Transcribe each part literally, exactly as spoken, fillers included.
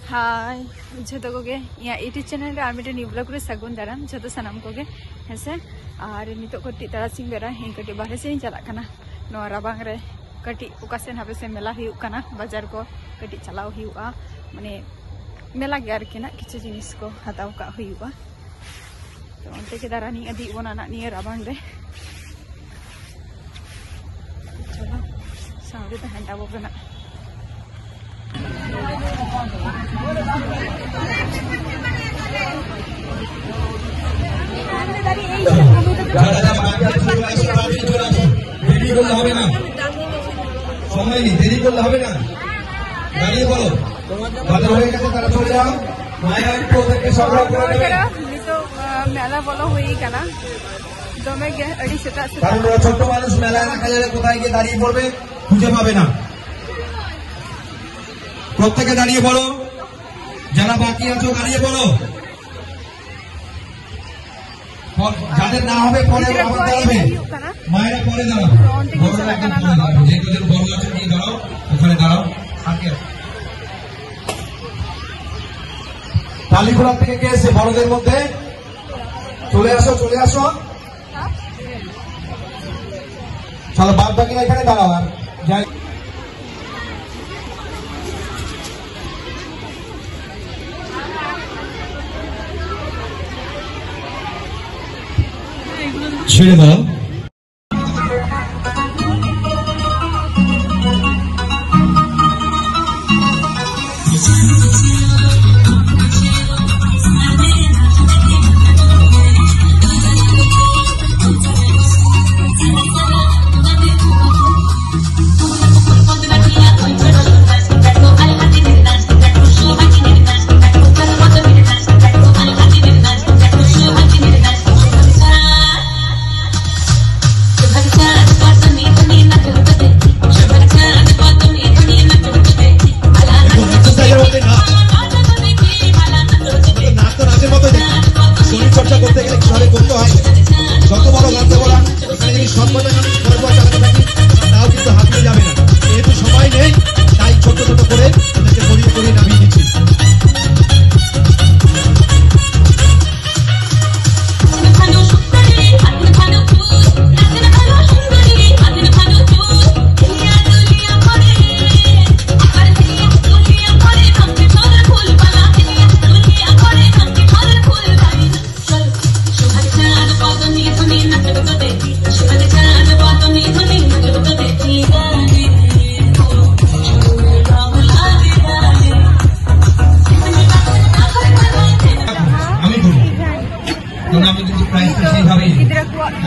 ᱦᱟᱭ ᱡᱷᱚᱛᱚ ᱠᱚᱜᱮ, ᱤᱧᱟᱹᱜ YouTube ᱪᱮᱱᱮᱞ ᱨᱮ ᱟᱨ ᱢᱤᱫᱴᱮᱱ ᱱᱤᱭᱩ ᱵᱞᱚᱜ ᱨᱮ ᱥᱟᱹᱜᱩᱱ ᱫᱟᱨᱟᱢ ᱡᱷᱚᱛᱚ ᱥᱟᱱᱟᱢ ᱠᱚᱜᱮ᱾ ᱦᱮᱸᱥᱮ, ᱟᱨ ᱱᱤᱛᱚᱜ ᱠᱟᱹᱴᱤᱡ ᱛᱟᱨᱟᱥᱤᱧ ᱵᱮᱲᱟ ᱤᱧ ᱠᱟᱹᱴᱤᱡ ᱵᱟᱦᱨᱮ ᱥᱮᱫ ᱤᱧ ᱪᱟᱞᱟᱜ ᱠᱟᱱᱟ᱾ ᱱᱚᱣᱟ ᱨᱟᱵᱟᱝ ᱨᱮ ᱠᱟᱹᱴᱤᱡ ᱚᱠᱟ ᱥᱮᱫ ᱦᱟᱯᱮ ᱥᱮ ᱢᱮᱞᱟ ᱦᱩᱭᱩᱜ ᱠᱟᱱᱟ, ᱵᱟᱡᱟᱨ ᱠᱚ ᱠᱟᱹᱴᱤᱡ ᱪᱟᱞᱟᱣ ᱦᱩᱭᱩᱜᱼᱟ, ᱢᱟᱱᱮ ᱢᱮᱞᱟ ᱜᱮ ᱟᱨᱠᱤ ᱱᱟᱜ ᱠᱤᱪᱷᱩ ᱡᱤᱱᱤᱥ ᱠᱚ ᱦᱟᱛᱟᱣ ᱠᱟᱜ ᱦᱩᱭᱩᱜᱼᱟ᱾ ᱛᱚ ᱚᱱᱛᱮ ᱜᱮ ᱫᱟᱬᱟᱱᱤᱧ ᱤᱫᱤᱭᱮᱫ ᱵᱚᱱᱟ ᱱᱟᱜ ᱱᱤᱭᱟᱹ ᱨᱟᱵᱟᱝ ᱨᱮ᱾ ᱪᱚᱞᱚ, ᱥᱟᱶᱨᱮ ᱛᱟᱦᱮᱱ ᱛᱟᱵᱚ ᱯᱮ ᱱᱟᱜ᱾ ভিডিও করলে হবে না, সময় নেই, দেরি করলে হবে না। দাঁড়িয়ে পড়ো, বাজার হয়ে গেছে, তারা চলে যাও। মায়া একটু ওদেরকে সংগ্রহ করে নেবে। ᱱᱤᱛᱚᱜ ᱢᱮᱞᱟ ᱵᱚᱞᱚ ᱦᱩᱭ ᱠᱟᱱᱟ, ᱫᱚᱢᱮ ᱜᱮ ᱟᱹᱰᱤ ᱥᱮᱛᱟᱜ ᱥᱮᱛᱟᱜ᱾ কারণ ওরা ছোট্ট মানুষ, মেলা এলাকা যাবে, কোথায় গিয়ে দাঁড়িয়ে পড়বে খুঁজে পাবে না। প্রত্যেকে দাঁড়িয়ে পড়ো, যারা বাকি আছো দাঁড়িয়ে পড়ো। প-, যাদের না হবে পরে আবার দাঁড়াবে। মায়েরা পরে দাঁড়াবে। বড়রা একদম পরে দাঁড়াবে। যে দুজন বড় আছে নিয়ে দাঁড়াও, ওখানে দাঁড়াও। আগে। টালিখোলা থেকে কে এসে বড়দের মধ্যে? চলে আসো, চলে আসো। চলো, বাদ বাকিরা এখানে দাঁড়াও। আর যাই। ছেড়ে দাও।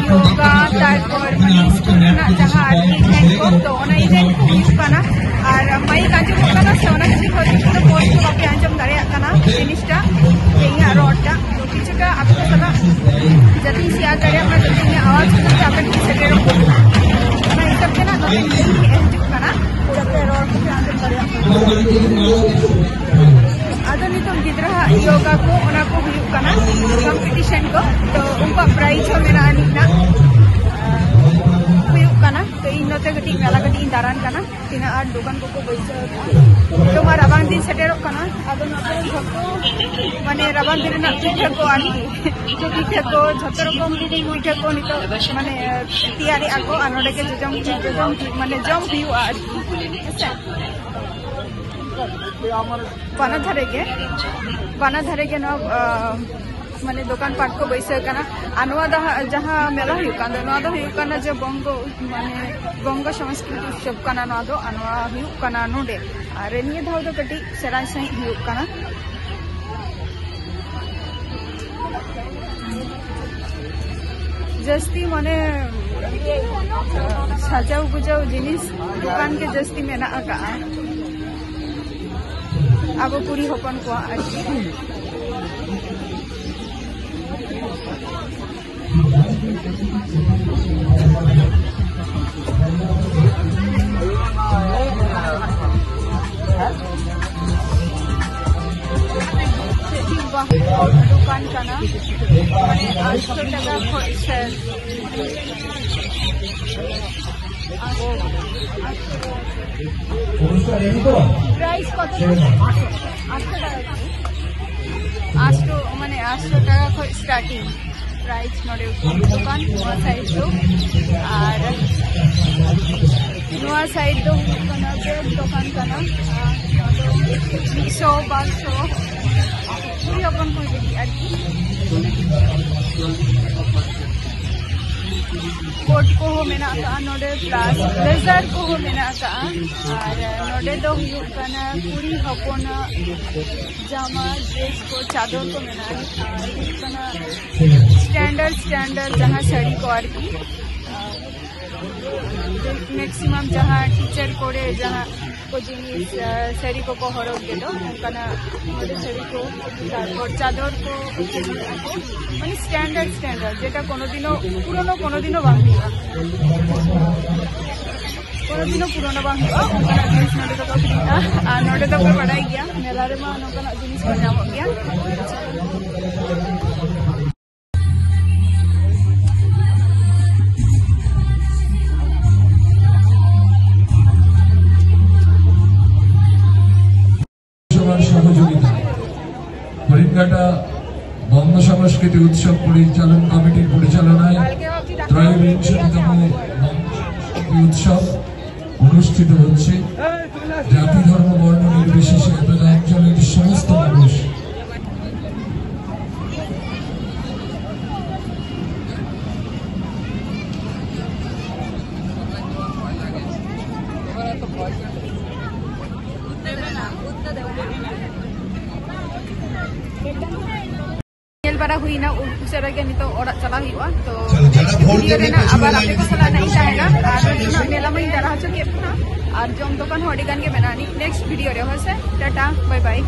ᱭᱳᱜᱟ, ᱛᱟᱨᱯᱚᱨ ᱢᱟᱱᱮ ᱥᱠᱩᱞ ᱨᱮᱱᱟᱜ ᱡᱟᱦᱟᱸ ᱟᱨᱠᱤ ᱤᱵᱷᱮᱱᱴ ᱠᱚ, ᱛᱚ ᱚᱱᱟ ᱤᱵᱷᱮᱱᱴ ᱠᱚ ᱦᱩᱭᱩᱜ ᱠᱟᱱᱟ᱾ ᱟᱨ ᱢᱟᱭᱤᱠ ᱟᱸᱡᱚᱢᱚᱜ ᱠᱟᱱᱟ ᱥᱮ, ᱚᱱᱟ ᱠᱷᱟᱹᱛᱤᱨ ᱦᱚᱭᱛᱳ ᱠᱤᱪᱷᱩ ᱫᱚ ᱵᱚᱭᱮᱥ ᱠᱚ ᱵᱟᱯᱮ ᱟᱸᱡᱚᱢ ᱫᱟᱲᱮᱭᱟᱜ ᱠᱟᱱᱟ ᱡᱤᱱᱤᱥᱴᱟ, ᱡᱮ ᱤᱧᱟᱹᱜ ᱨᱚᱲᱴᱟ᱾ ᱛᱚ ᱠᱤᱪᱷᱩᱴᱟ ᱟᱯᱮ ᱠᱚ ᱥᱟᱞᱟᱜ ᱡᱟᱛᱮᱧ ᱥᱮᱭᱟᱨ ᱫᱟᱲᱮᱭᱟᱜ ᱢᱟ, ᱡᱟᱛᱮ ᱤᱧᱟᱹᱜ ᱟᱣᱟᱡ ᱠᱚ ᱡᱟᱛᱮ ᱟᱯᱮ ᱴᱷᱮᱱ ᱥᱮᱴᱮᱨᱚᱜ ᱢᱟ, ᱚᱱᱟ ᱦᱤᱥᱟᱹᱵ ᱛᱮ ᱱᱟᱜ ᱱᱚᱛᱮ ᱤᱧ ᱦᱮᱡ ᱦᱤᱡᱩᱜ ᱠᱟᱱᱟ, ᱡᱟᱛᱮ ᱨᱚᱲ ᱠᱚᱯᱮ ᱟᱸᱡᱚᱢ ᱫᱟᱲᱮᱭᱟᱜ ᱢᱟ᱾ ᱟᱫᱚ ᱱᱤᱛᱚᱜ ᱜᱤᱫᱽᱨᱟᱹᱣᱟᱜ ᱭᱳᱜᱟ ᱠᱚ, ᱚᱱᱟ ᱠᱚ ᱦᱩᱭᱩᱜ ᱠᱟᱱᱟ, ᱠᱚᱢᱯᱤᱴᱤᱥᱚᱱ ᱠᱚ, ᱛᱚ ᱩᱱᱠᱩᱣᱟᱜ ᱯᱨᱟᱭᱤᱡᱽ ᱦᱚᱸ ᱢᱮᱱᱟᱜᱼᱟ ᱱᱤᱛ ᱱᱟᱜ᱾ ᱦᱩᱭᱩᱜ ᱠᱟᱱᱟ᱾ ᱛᱚ ᱤᱧ ᱱᱚᱛᱮ ᱠᱟᱹᱴᱤᱡ ᱢᱮᱞᱟ ᱠᱟᱹᱴᱤᱡ ᱤᱧ ᱫᱟᱬᱟᱱ ᱠᱟᱱᱟ, ᱛᱤᱱᱟᱹᱜ ᱟᱸᱴ ᱫᱚᱠᱟᱱ ᱠᱚᱠᱚ ᱵᱟᱹᱭᱥᱟᱹᱣ ᱟᱠᱟᱫᱼᱟ᱾ ᱱᱤᱛᱚᱜ ᱢᱟ ᱨᱟᱵᱟᱝ ᱫᱤᱱ ᱥᱮᱴᱮᱨᱚᱜ ᱠᱟᱱᱟ, ᱟᱫᱚ ᱱᱚᱛᱮ ᱡᱷᱚᱛᱚ ᱢᱟᱱᱮ ᱨᱟᱵᱟᱝ ᱫᱤᱱ ᱨᱮᱱᱟᱜ ᱯᱤᱴᱷᱟᱹ ᱠᱚ ᱟᱨᱠᱤ, ᱯᱤᱴᱷᱟᱹ ᱠᱚ, ᱡᱷᱚᱛᱚ ᱨᱚᱠᱚᱢ ᱯᱤᱴᱷᱟᱹ ᱠᱚ ᱱᱤᱛᱚᱜ ᱢᱟᱱᱮ ᱛᱮᱭᱟᱨᱮᱜᱼᱟ ᱠᱚ, ᱟᱨ ᱱᱚᱰᱮ ᱜᱮ ᱡᱚᱡᱚᱢ, ᱡᱚᱡᱚᱢ ᱢᱟᱱᱮ ᱡᱚᱢ ᱦᱩᱭᱩᱜᱼᱟ ᱟᱨᱠᱤ, ᱦᱮᱸᱥᱮ? ᱵᱟᱱᱟ ᱫᱷᱟᱨᱮ ᱜᱮ, ᱵᱟᱱᱟ ᱫᱷᱟᱨᱮ ᱜᱮ ᱱᱚᱣᱟ, ᱟᱸ, ᱢᱟᱱᱮ ᱫᱚᱠᱟᱱ ᱯᱟᱴ ᱠᱚ ᱵᱟᱹᱭᱥᱟᱹᱣ ᱠᱟᱱᱟ᱾ ᱟᱨ ᱱᱚᱣᱟ ᱫᱚ ᱦᱟᱸᱜ ᱡᱟᱦᱟᱸ ᱢᱮᱞᱟ ᱦᱩᱭᱩᱜ ᱠᱟᱱ ᱫᱚ, ᱱᱚᱣᱟ ᱫᱚ ᱦᱩᱭᱩᱜ ᱠᱟᱱᱟ ᱡᱮ ᱵᱚᱝᱜᱚ, ᱢᱟᱱᱮ ᱵᱚᱝᱜᱚ ᱥᱚᱝᱥᱠᱨᱤᱛᱤ ᱩᱛᱥᱚᱵ ᱠᱟᱱᱟ ᱱᱚᱣᱟ ᱫᱚ᱾ ᱟᱨ ᱱᱚᱣᱟ ᱦᱩᱭᱩᱜ ᱠᱟᱱᱟ ᱱᱚᱰᱮ, ᱟᱨ ᱱᱤᱭᱟᱹ ᱫᱷᱟᱣ ᱫᱚ ᱠᱟᱹᱴᱤᱡ ᱥᱮᱬᱟ ᱥᱟᱺᱦᱤᱡ ᱦᱩᱭᱩᱜ ᱠᱟᱱᱟ᱾ ᱡᱟᱹᱥᱛᱤ ᱢᱟᱱᱮ ᱥᱟᱡᱟᱣ ᱜᱩᱡᱟᱣ ᱡᱤᱱᱤᱥ ᱫᱚᱠᱟᱱ ᱜᱮ ᱡᱟᱹᱥᱛᱤ ᱢᱮᱱᱟᱜ ᱟᱠᱟᱜᱼᱟ, ᱟᱵᱚ ᱠᱩᱲᱤ ᱦᱚᱯᱚᱱ ᱠᱚᱣᱟᱜ ᱟᱨᱠᱤ᱾ ᱫᱚᱠᱟᱱ ᱠᱟᱱᱟ, ᱢᱟᱱᱮ ᱟᱴᱥᱚ ᱴᱟᱠᱟ ᱠᱷᱚᱱ ᱥᱮ ᱯᱨᱟᱭᱤᱥ ᱠᱚᱛᱚ? ᱟᱴᱥᱚ ᱴᱟᱠᱟ᱾ ᱟᱴᱥᱚ, ᱢᱟᱱᱮ ᱟᱴᱥᱚ ᱴᱟᱠᱟ ᱠᱷᱚᱱ ᱥᱴᱟᱨᱴᱤᱝ ᱯᱨᱟᱭᱤᱥ ᱱᱚᱰᱮ᱾ ᱫᱚᱠᱟᱱ ᱱᱚᱣᱟ ᱥᱟᱭᱤᱰ ᱫᱚ, ᱟᱨ ᱱᱚᱣᱟ ᱥᱟᱭᱤᱰ ᱫᱚ ᱦᱩᱭᱩᱜ ᱠᱟᱱᱟ ᱵᱮᱜᱽ ᱫᱚᱠᱟᱱ ᱠᱟᱱᱟ᱾ ᱟᱨ ᱱᱚᱣᱟ ᱫᱚ ᱢᱤᱫᱥᱚ, ᱵᱟᱨᱥᱚ, ᱠᱩᱲᱤ ᱦᱚᱯᱚᱱ ᱠᱚ ᱞᱟᱹᱜᱤᱫ ᱟᱨᱠᱤ᱾ ᱠᱳᱴ ᱠᱚᱦᱚᱸ ᱢᱮᱱᱟᱜ ᱟᱠᱟᱫᱼᱟ ᱱᱚᱰᱮ, ᱯᱞᱟᱥ ᱵᱞᱮᱡᱟᱨ ᱠᱚᱦᱚᱸ ᱢᱮᱱᱟᱜ ᱟᱠᱟᱫᱼᱟ᱾ ᱟᱨ ᱱᱚᱰᱮ ᱫᱚ ᱦᱩᱭᱩᱜ ᱠᱟᱱᱟ ᱠᱩᱲᱤ ᱦᱚᱯᱚᱱᱟᱜ ᱡᱟᱢᱟ, ᱰᱨᱮᱥ ᱠᱚ, ᱪᱟᱫᱚᱨ ᱠᱚ ᱢᱮᱱᱟᱜᱼᱟ᱾ ᱟᱨ ᱦᱩᱭᱩᱜ ᱠᱟᱱᱟ ᱥᱴᱮᱱᱰᱟᱨᱰ ᱥᱴᱮᱱᱰᱟᱨᱰ ᱡᱟᱦᱟᱸ ᱥᱟᱹᱲᱤ ᱠᱚ ᱟᱨᱠᱤ, ᱢᱮᱠᱥᱤᱢᱟᱢ ᱡᱟᱦᱟᱸ ᱴᱤᱪᱟᱨ ᱠᱚᱨᱮ ᱡᱟᱦᱟᱸ ᱠᱚ ᱡᱤᱱᱤᱥ, ᱟᱨ ᱥᱟᱹᱲᱤ ᱠᱚᱠᱚ ᱦᱚᱨᱚᱜ ᱜᱮᱫᱚ, ᱚᱱᱠᱟᱱᱟᱜ ᱱᱚᱰᱮ ᱥᱟᱹᱲᱤ ᱠᱚ, ᱛᱟᱨᱯᱚᱨ ᱪᱟᱫᱚᱨ ᱠᱚ, ᱢᱟᱱᱮ ᱥᱴᱮᱱᱰᱟᱨᱰ ᱥᱴᱮᱱᱰᱟᱨᱰ, ᱡᱮᱴᱟ ᱠᱳᱱᱳ ᱫᱤᱱᱳ ᱯᱩᱨᱳᱱᱳ, ᱠᱳᱱᱳ ᱫᱤᱱᱳ ᱵᱟᱝ ᱦᱩᱭᱩᱜᱼᱟ, ᱠᱳᱱᱳ ᱫᱤᱱᱳ ᱯᱩᱨᱳᱱᱳ ᱵᱟᱝ ᱦᱩᱭᱩᱜᱼᱟ, ᱚᱱᱠᱟᱱᱟᱜ ᱡᱤᱱᱤᱥ ᱱᱚᱰᱮ ᱫᱚᱠᱚ ᱟᱹᱠᱷᱨᱤᱧᱟ᱾ ᱟᱨ ᱱᱚᱰᱮ ᱫᱚᱯᱮ ᱵᱟᱰᱟᱭ ᱜᱮᱭᱟ, ᱢᱮᱞᱟ ᱨᱮᱢᱟ ᱱᱚᱝᱠᱟᱱᱟᱜ ᱡᱤᱱᱤᱥ ᱠᱚ ᱧᱟᱢᱚᱜ ᱜᱮᱭᱟ᱾ সভার সহযোগিতা, হরিণঘাটা বঙ্গ সংস্কৃতি উৎসব পরিচালন কমিটির পরিচালনায় ত্রয়োবিংশতিতম বঙ্গ সংস্কৃতি উৎসব অনুষ্ঠিত হচ্ছে। জাতি, ধর্ম, বর্ণ নির্বিশেষে এতটা অঞ্চলের সমস্ত মানুষ ᱧᱮᱞ ᱵᱟᱲᱟ ᱦᱩᱭᱱᱟ, ᱩᱥᱟᱹᱨᱟ ᱜᱮ ᱱᱤᱛᱚᱜ ᱚᱲᱟᱜ ᱪᱟᱞᱟᱣ ᱦᱩᱭᱩᱜᱼᱟ᱾ ᱛᱚ ᱪᱚᱞᱚ, next video ᱨᱮᱱᱟᱜ ᱟᱵᱟᱨ ᱟᱯᱮ ᱠᱚ ᱥᱟᱞᱟᱜ ᱱᱟᱜ ᱤᱧ ᱛᱟᱦᱮᱱᱟ᱾ ᱟᱨ ᱱᱚᱰᱮᱱᱟᱜ ᱢᱮᱞᱟ ᱢᱟᱧ ᱫᱟᱬᱟ ᱦᱚᱪᱚ ᱠᱮᱫ ᱵᱚᱱᱟ, ᱟᱨ ᱡᱚᱢ ᱫᱚᱠᱟᱱ ᱦᱚᱸ ᱟᱹᱰᱤ ᱜᱟᱱ ᱜᱮ ᱢᱮᱱᱟᱜᱼᱟ᱾ Next video ᱨᱮ, ᱦᱳᱭ ᱥᱮ, ᱴᱟᱴᱟ, bye bye᱾